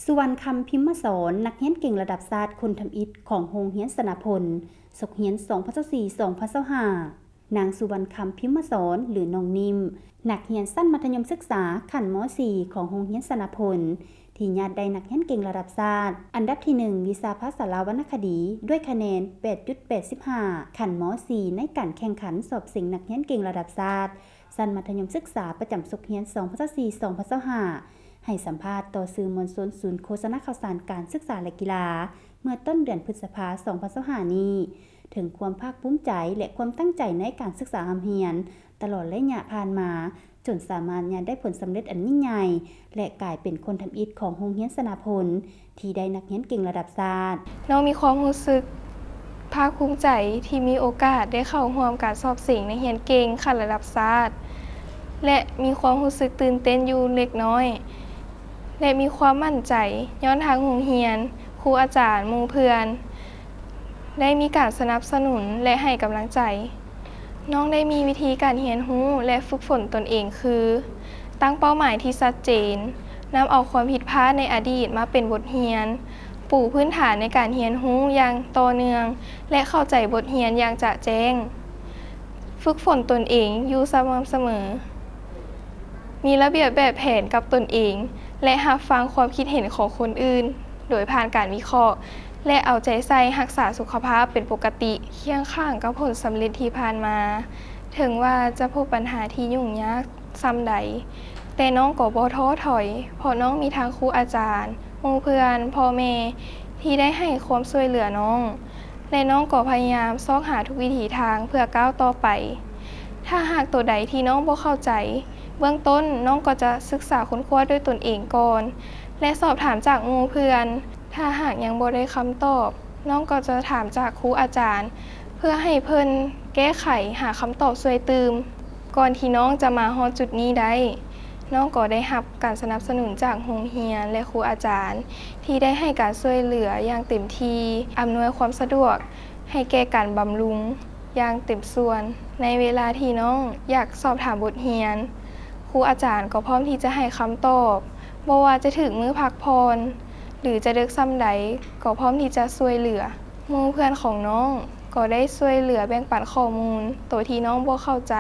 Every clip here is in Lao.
ສຸວັນຄຳ ພິມມະສອນ ນັກຮຽນເກັ່ງລະດັບຊາດຄົນທຳອິດຂອງໂຮງຮຽນຊະນະພົນ ສົກຮຽນສອງພັນຊາວສີ່ ສອງພັນຊາວຫ້າ. ນາງສຸວັນຄຳ ພິມມະສອນ ຫຼື ນ້ອງນິ້ມ, ນັກຮຽນຊັ້ນມັດທະຍົມສຶກສາຂັ້ນ ມ.ສີ່ ຂອງໂຮງຮຽນຊະນະພົນ ທີ່ຍາດໄດ້ນັກຮຽນເກັ່ງລະດັບຊາດ ອັນດັບທີໜຶ່ງ ວິຊາພາສາລາວວັນນະຄະດີ ດ້ວຍຄະແນນ ແປດຈຸດແປດສິບຫ້າ ຂັ້ນ ມ.ສີ່ ໃນການແຂ່ງຂັນສອບເສັງນັກຮຽນເກັ່ງລະດັບຊາດ ຊັ້ນມັດທະຍົມສຶກສາປະຈຳສົກຮຽນສອງພັນຊາວສີ່ ສອງພັນຊາວຫ້າ ໃຫ້ສຳພາດຕໍ່ສື່ມວນຊົນສູນໂຄສະນາຂ່າວສານການສຶກສາ ແລະ ກິລາ ເມື່ອຕົ້ນເດືອນພຶດສະພາ ສອງພັນຊາວຫ້ານີ້ ເຖິງຄວາມພາກພູມໃຈ ແລະ ຄວາມຕັ້ງໃຈໃນການສຶກສາຮ່ຳຮຽນຕະຫຼອດໄລຍະຜ່ານມາ, ຈົນສາມາດຍາດໄດ້ຜົນສຳເລັດອັນຍິ່ງໃຫຍ່ ແລະ ກາຍເປັນຄົນທຳອິດຂອງໂຮງຮຽນຊະນະພົນ ທີ່ໄດ້ນັກຮຽນເກັ່ງລະດັບຊາດ. ນ້ອງມີຄວາມຮູ້ສຶກພາກພູມໃຈທີ່ມີໂອກາດໄດ້ເຂົ້າຮ່ວມການສອບເສັງນັກຮຽນເກັ່ງຂັ້ນລະດັບຊາດ ແລະ ມີຄວາມຮູ້ສຶກຕື່ນເຕັ້ນຢູ່ເລັກນ້ອຍ ແລະ ມີຄວາມໝັ້ນໃຈຍ້ອນທາງໂຮງຮຽນ, ຄູອາຈານ, ໝູ່ເພື່ອນ ໄດ້ມີການສະໜັບສະໜູນ ແລະ ໃຫ້ກຳລັງໃຈ. ນ້ອງໄດ້ມີວິທີການຮຽນຮູ້ ແລະ ຝຶກຝົນຕົນເອງຄື ຕັ້ງເປົ້າໝາຍທີ່ຊັດເຈນ, ນຳເອົາຄວາມຜິດພາດໃນອະດີດມາເປັນບົດຮຽນ, ປູພື້ນຖານໃນການຮຽນຮູ້ຢ່າງຕໍ່ເນື່ອງ ແລະ ເຂົ້າໃຈບົດຮຽນຢ່າງຈະແຈ້ງ, ຝຶກຝົນຕົນເອງຢູ່ສະໝ່ຳສະເໝີ, ມີລະບຽບແບບແຜນກັບຕົນເອງ ແລະ ຮັບຟັງຄວາມຄິດເຫັນຂອງຄົນອື່ນ ໂດຍຜ່ານການວິເຄາະ ແລະ ເອົາໃຈໃສ່ຮັກສາສຸຂະພາບເປັນປົກກະຕິ. ຄຽງຂ້າງກັບຜົນສຳເລັດທີ່ຜ່ານມາ, ເຖິງວ່າຈະພົບບັນຫາທີ່ຫຍຸ້ງຍາກສ່ຳໃດ, ແຕ່ນ້ອງກໍບໍ່ທໍ້ຖອຍ, ເພາະນ້ອງມີທັງຄູອາຈານ, ໝູ່ເພື່ອນ, ພໍ່ແມ່ ທີ່ໄດ້ໃຫ້ຄວາມຊ່ວຍເຫຼືອນ້ອງ. ແລະ ນ້ອງກໍພະຍາຍາມຊອກຫາທຸກວິຖີທາງເພື່ອກ້າວຕໍ່ໄປ. ຖ້າຫາກໂຕໃດທີ່ນ້ອງບໍ່ເຂົ້າໃຈ, ເບື້ອງຕົ້ນນ້ອງກໍຈະສຶກສາຄົ້ນຄວ້າດ້ວຍຕົນເອງກ່ອນ ແລະ ສອບຖາມຈາກໝູ່ເພື່ອນ. ຖ້າຫາກຍັງບໍ່ໄດ້ຄຳຕອບ, ນ້ອງກໍຈະຖາມຈາກຄູອາຈານ ເພື່ອໃຫ້ເພິ່ນແກ້ໄຂຫາຄຳຕອບຊ່ວຍຕື່ມ. ກ່ອນທີ່ນ້ອງຈະມາຮອດຈຸດນີ້ໄດ້, ນ້ອງກໍໄດ້ຮັບການສະໜັບສະໜູນຈາກໂຮງຮຽນ ແລະ ຄູອາຈານ ທີ່ໄດ້ໃຫ້ການຊ່ວຍເຫຼືອຢ່າງເຕັມທີ່, ອຳນວຍຄວາມສະດວກໃຫ້ແກ່ການບຳລຸງຢ່າງເຕັມສ່ວນ. ໃນເວລາທີ່ນ້ອງຢາກສອບຖາມບົດຮຽນ, ຄູອາຈານກໍພ້ອມທີ່ຈະໃຫ້ຄຳຕອບ, ບໍ່ວ່າຈະຖືກມື້ພັກຜ່ອນ ຫຼື ຈະເດິກສ່ຳໃດ ກໍພ້ອມທີ່ຈະຊ່ວຍເຫຼືອ. ໝູ່ເພື່ອນຂອງນ້ອງກໍໄດ້ຊ່ວຍເຫຼືອແບ່ງປັນຂໍ້ມູນໂຕທີ່ນ້ອງບໍ່ເຂົ້າໃຈ.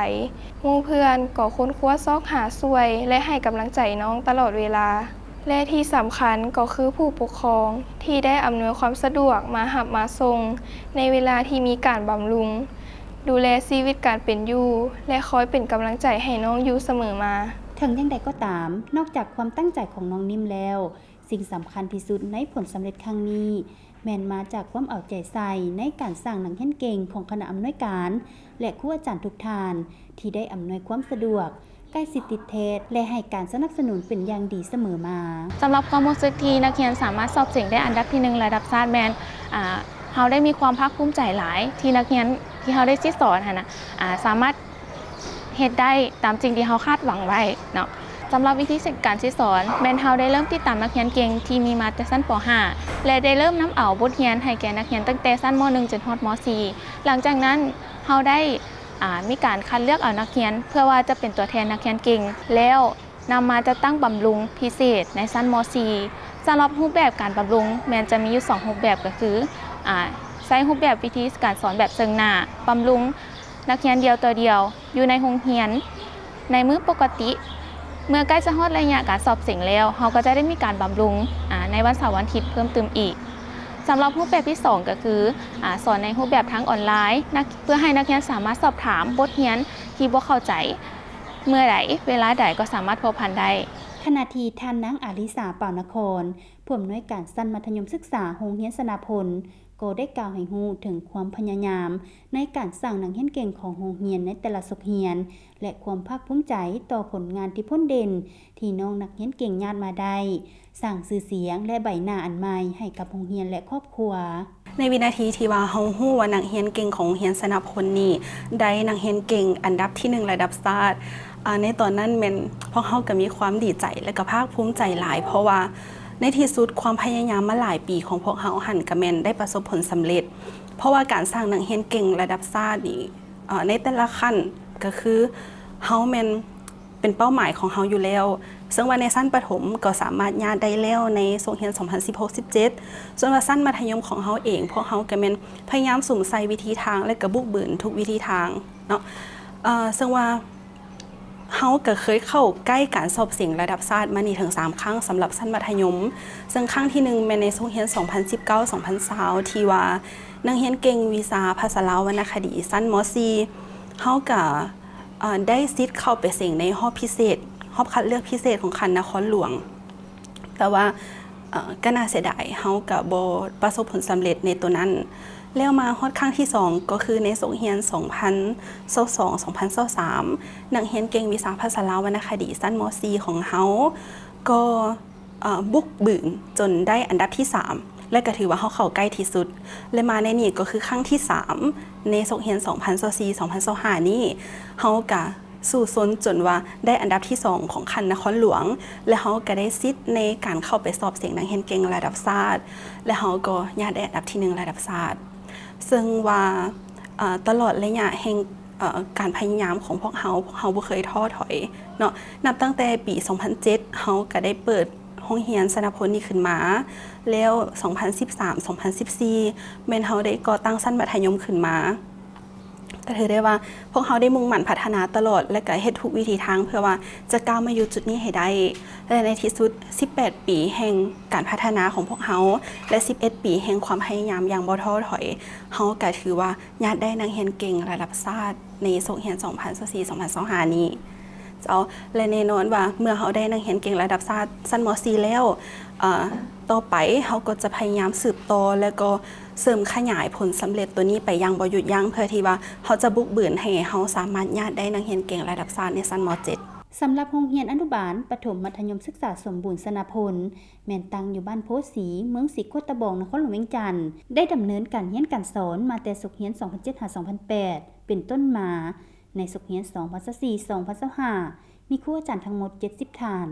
ໝູ່ເພື່ອນກໍຄົ້ນຄວ້າຊອກຫາຊ່ວຍ ແລະ ໃຫ້ກຳລັງໃຈນ້ອງຕະຫຼອດເວລາ. ແລະ ທີ່ສຳຄັນກໍຄືຜູ້ປົກຄອງທີ່ໄດ້ອຳນວຍຄວາມສະດວກມາຮັບມາສົ່ງໃນເວລາທີ່ມີການບຳລຸງ, ດູແລຊີວິດການເປັນຢູ່ ແລະ ຄອຍເປັນກຳລັງໃຈໃຫ້ນ້ອງຢູ່ສະເໝີມາ. ເຖິງຢ່າງໃດກໍຕາມ, ນອກຈາກຄວາມຕັ້ງໃຈຂອງນ້ອງນິ້ມແລ້ວ, ສິ່ງສຳຄັນທີ່ສຸດໃນຜົນສຳເລັດຄັ້ງນີ້ ແມ່ນມາຈາກຄວາມເອົາໃຈໃສ່ໃນການສ້າງນັກຮຽນເກັ່ງຂອງຄະນະອຳນວຍການ ແລະ ຄູອາຈານທຸກທ່ານ ທີ່ໄດ້ອຳນວຍຄວາມສະດວກ, ໃກ້ຊິດຕິດແທດ ແລະ ໃຫ້ການສະໜັບສະໜູນເປັນຢ່າງດີສະເໝີມາ. ສຳລັບຄວາມຮູ້ສຶກທີ່ນັກຮຽນສາມາດສອບເສັງໄດ້ອັນດັບທີໜຶ່ງລະດັບຊາດແມ່ນ, ອາ, ເຮົາໄດ້ມີຄວາມພາກພູມໃຈຫຼາຍທີ່ນັກຮຽນທີ່ເຮົາໄດ້ສິດສອນຫັ້ນນະ, ອາ, ສາມາດ ເຮັດໄດ້ຕາມສິ່ງທີ່ເຮົາຄາດຫວັງໄວ້ເນາະ. ສຳລັບວິທີການສິດສອນ ແມ່ນເຮົາໄດ້ເລີ່ມຕິດຕາມນັກຮຽນເກັ່ງທີ່ມີມາແຕ່ຊັ້ນ ປ.ຫ້າ ແລະ ໄດ້ເລີ່ມນຳເອົາບົດຮຽນໃຫ້ແກ່ນັກຮຽນຕັ້ງແຕ່ຊັ້ນ ມ.ໜຶ່ງ ຈົນຮອດ ມ.ສີ່. ຫຼັງຈາກນັ້ນ ເຮົາໄດ້, ອາ, ມີການຄັດເລືອກເອົານັກຮຽນ ເພື່ອວ່າຈະເປັນຕົວແທນນັກຮຽນເກັ່ງ ແລ້ວນຳມາຈັດຕັ້ງບຳລຸງພິເສດໃນຊັ້ນ ມ.ສີ່. ສຳລັບຮູບແບບການບຳລຸງ ແມ່ນຈະມີຢູ່ສອງຮູບແບບ ກໍຄື, ອາ, ໃຊ້ຮູບແບບວິທີການສອນແບບເຊິ່ງໜ້າ, ບຳລຸງ ນັກຮຽນດຽວຕໍ່ດຽວຢູ່ໃນໂຮງຮຽນໃນມື້ປົກກະຕິ. ເມື່ອໃກ້ຈະຮອດໄລຍະການສອບເສັງແລ້ວ, ເຮົາກໍຈະໄດ້ມີການບຳລຸງ, ອາ, ໃນວັນເສົາວັນອາທິດເພີ່ມຕື່ມອີກ. ສຳລັບຮູບແບບທີສອງກໍຄື, ອາ, ສອນໃນຮູບແບບທາງອອນລາຍ, ນັກ, ເພື່ອໃຫ້ນັກຮຽນສາມາດສອບຖາມບົດຮຽນທີ່ບໍ່ເຂົ້າໃຈເມື່ອໃດ, ເວລາໃດກໍສາມາດພົວພັນໄດ້. ຂະນະທີ່ທ່ານນາງ ອາລິສາ ປາວນະຄອນ, ຜູ້ອຳນວຍການຊັ້ນມັດທະຍົມສຶກສາໂຮງຮຽນຊະນະພົນ ກໍໄດ້ກ່າວໃຫ້ຮູ້ເຖິງຄວາມພະຍາຍາມໃນການສ້າງນັກຮຽນເກັ່ງຂອງໂຮງຮຽນໃນແຕ່ລະສົກຮຽນ ແລະ ຄວາມພາກພູມໃຈຕໍ່ຜົນງານທີ່ພົ້ນເດັ່ນທີ່ນ້ອງນັກຮຽນເກັ່ງຍາດມາໄດ້, ສ້າງຊື່ສຽງ ແລະ ໃບໜ້າອັນໃໝ່ໃຫ້ກັບໂຮງຮຽນ ແລະ ຄອບຄົວ. ໃນວິນາທີທີ່ວ່າເຮົາຮູ້ວ່ານັກຮຽນເກັ່ງຂອງໂຮງຮຽນຊະນະພົນນີ້ໄດ້ນັກຮຽນເກັ່ງອັນດັບທີໜຶ່ງລະດັບຊາດ, ອາ, ໃນຕອນນັ້ນແມ່ນພວກເຮົາກໍມີຄວາມດີໃຈ ແລະ ກໍພາກພູມໃຈຫຼາຍ, ເພາະວ່າ ໃນທີ່ສຸດຄວາມພະຍາຍາມມາຫຼາຍປີຂອງພວກເຮົາຫັ້ນກະແມ່ນໄດ້ປະສົບຜົນສຳເລັດ, ເພາະວ່າການສ້າງນັກຮຽນເກັ່ງລະດັບຊາດນີ້, ເອີ, ໃນແຕ່ລະຂັ້ນກະຄືເຮົາແມ່ນ ເປັນເປົ້າໝາຍຂອງເຮົາຢູ່ແລ້ວ ເຊິ່ງວ່າໃນຊັ້ນປະຖົມກໍສາມາດຍາດໄດ້ແລ້ວໃນສົກຮຽນສອງພັນສິບຫົກ ສິບເຈັດ ສ່ວນວ່າຊັ້ນມັດທະຍົມຂອງເຮົາເອງ ພວກເຮົາກໍແມ່ນພະຍາຍາມສຸມໃສ່ວິທີທາງ ແລະ ກະບຸກບືນທຸກວິທີທາງເນາະ ເຊິ່ງວ່າເຮົາກະເຄີຍເຂົ້າໃກ້ການສອບເສັງລະດັບຊາດມານີ້ເຖິງສາມຄັ້ງສຳລັບຊັ້ນມັດທະຍົມ ເຊິ່ງຄັ້ງທີໜຶ່ງແມ່ນໃນສົກຮຽນສອງພັນສິບເກົ້າ ສອງພັນຊາວ ທີ່ວ່ານັກຮຽນເກັ່ງວິຊາພາສາລາວວັນນະຄະດີຊັ້ນ ມ.ສີ່ ເຮົາກະ ເອີ່ ໄດ້ສິດເຂົ້າໄປເສັງໃນຮອບພິເສດ ຮອບຄັດເລືອກພິເສດຂອງຂັ້ນນະຄອນຫຼວງ ແຕ່ວ່າ ເອີ່ ກໍໜ້າເສຍດາຍ ເຮົາກໍບໍ່ປະສົບຜົນສຳເລັດໃນໂຕນັ້ນ ແລ້ວມາຮອດຄັ້ງທີສອງ ກໍຄືໃນສົກຮຽນສອງພັນຊາວສອງ ສອງພັນຊາວສາມ ນັກຮຽນເກັ່ງວິຊາພາສາລາວວັນນະຄະດີຊັ້ນ ມ.ສີ່ ຂອງເຮົາ ກໍ ເອີ່ ບຸກບືນຈົນໄດ້ອັນດັບທີສາມ ແລະ ກໍຖືວ່າເຮົາເຂົ້າໃກ້ທີ່ສຸດ ແລະ ມາໃນນີ້ກໍຄືຄັ້ງທີສາມ ໃນສົກຮຽນສອງພັນຊາວສີ່ ສອງພັນຊາວຫ້ານີ້ ເຮົາກະສູ້ຊົນຈົນວ່າໄດ້ອັນດັບທີສອງຂອງຂັ້ນນະຄອນຫຼວງ ແລະ ເຮົາກະໄດ້ສິດໃນການເຂົ້າໄປສອບເສັງນັກຮຽນເກັ່ງລະດັບຊາດ ແລະ ເຮົາກໍຍາດໄດ້ອັນດັບທີໜຶ່ງລະດັບຊາດ ເຊິ່ງວ່າ ເອີ່ ຕະຫຼອດໄລຍະແຫ່ງ ເອີ່ ການພະຍາຍາມຂອງພວກເຮົາ ພວກເຮົາບໍ່ເຄີຍທໍ້ຖອຍເນາະ ນັບຕັ້ງແຕ່ປີສອງພັນເຈັດ ເຮົາກະໄດ້ເປີດໂຮງຮຽນຊະນະພົນນີ້ຂຶ້ນມາ ແລ້ວສອງພັນສິບສາມ ສອງພັນສິບສີ່ ແມ່ນເຮົາໄດ້ກໍ່ຕັ້ງຊັ້ນມັດທະຍົມຂຶ້ນມາ ກະຖືໄດ້ວ່າພວກເຮົາໄດ້ມຸ່ງໝັ້ນພັດທະນາຕະຫຼອດ ແລະ ກະເຮັດທຸກວິທີທາງເພື່ອວ່າຈະກ້າວມາຢູ່ຈຸດນີ້ໃຫ້ໄດ້ ແລະ ໃນທີ່ສຸດ ສິບແປດປີແຫ່ງການພັດທະນາຂອງພວກເຮົາ ແລະ ສິບເອັດປີແຫ່ງຄວາມພະຍາຍາມຢ່າງບໍ່ທໍ້ຖອຍ ເຮົາກະຖືວ່າຍາດໄດ້ນັກຮຽນເກັ່ງລະດັບຊາດໃນສົກຮຽນສອງພັນຊາວສີ່ ສອງພັນຊາວຫ້ານີ້ ເຈົ້າ ແລະ ແນ່ນອນວ່າເມື່ອເຮົາໄດ້ນັກຮຽນເກັ່ງລະດັບຊາດຊັ້ນ ມ.ສີ່ ແລ້ວ ເອີ່ ຕໍ່ໄປເຮົາກໍຈະພະຍາຍາມສືບຕໍ່ ແລະ ກໍເສີມຂະຫຍາຍຜົນສຳເລັດໂຕນີ້ໄປຢ່າງບໍ່ຢຸດຢັ້ງ ເພື່ອທີ່ວ່າເຮົາຈະບຸກບືນໃຫ້ເຮົາສາມາດຍາດໄດ້ນັກຮຽນເກັ່ງລະດັບຊາດໃນຊັ້ນ ມ. ເຈັດ. ສຳລັບໂຮງຮຽນອະນຸບານ ປະຖົມ ມັດທະຍົມສຶກສາສົມບູນຊະນະພົນ ແມ່ນຕັ້ງຢູ່ບ້ານໂພສີ ເມືອງສີໂຄດຕະບອງ ນະຄອນຫຼວງວຽງຈັນ ໄດ້ດຳເນີນການຮຽນການສອນມາແຕ່ສົກຮຽນສອງພັນເຈັດ ຫາ ສອງພັນແປດ ເປັນຕົ້ນມາ ໃນສົກຮຽນສອງພັນຊາວສີ່ ສອງພັນຊາວຫ້າ ມີຄູອາຈານທັງໝົດເຈັດສິບທ່ານ,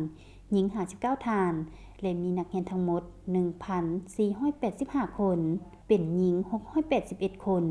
ຍິງຫ້າສິບເກົ້າທ່ານ ແລະ ມີນັກຮຽນທັງໝົດໜຶ່ງພັນສີ່ຮ້ອຍແປດສິບຫ້າຄົນ, ເປັນຍິງຫົກຮ້ອຍແປດສິບເອັດຄົນ.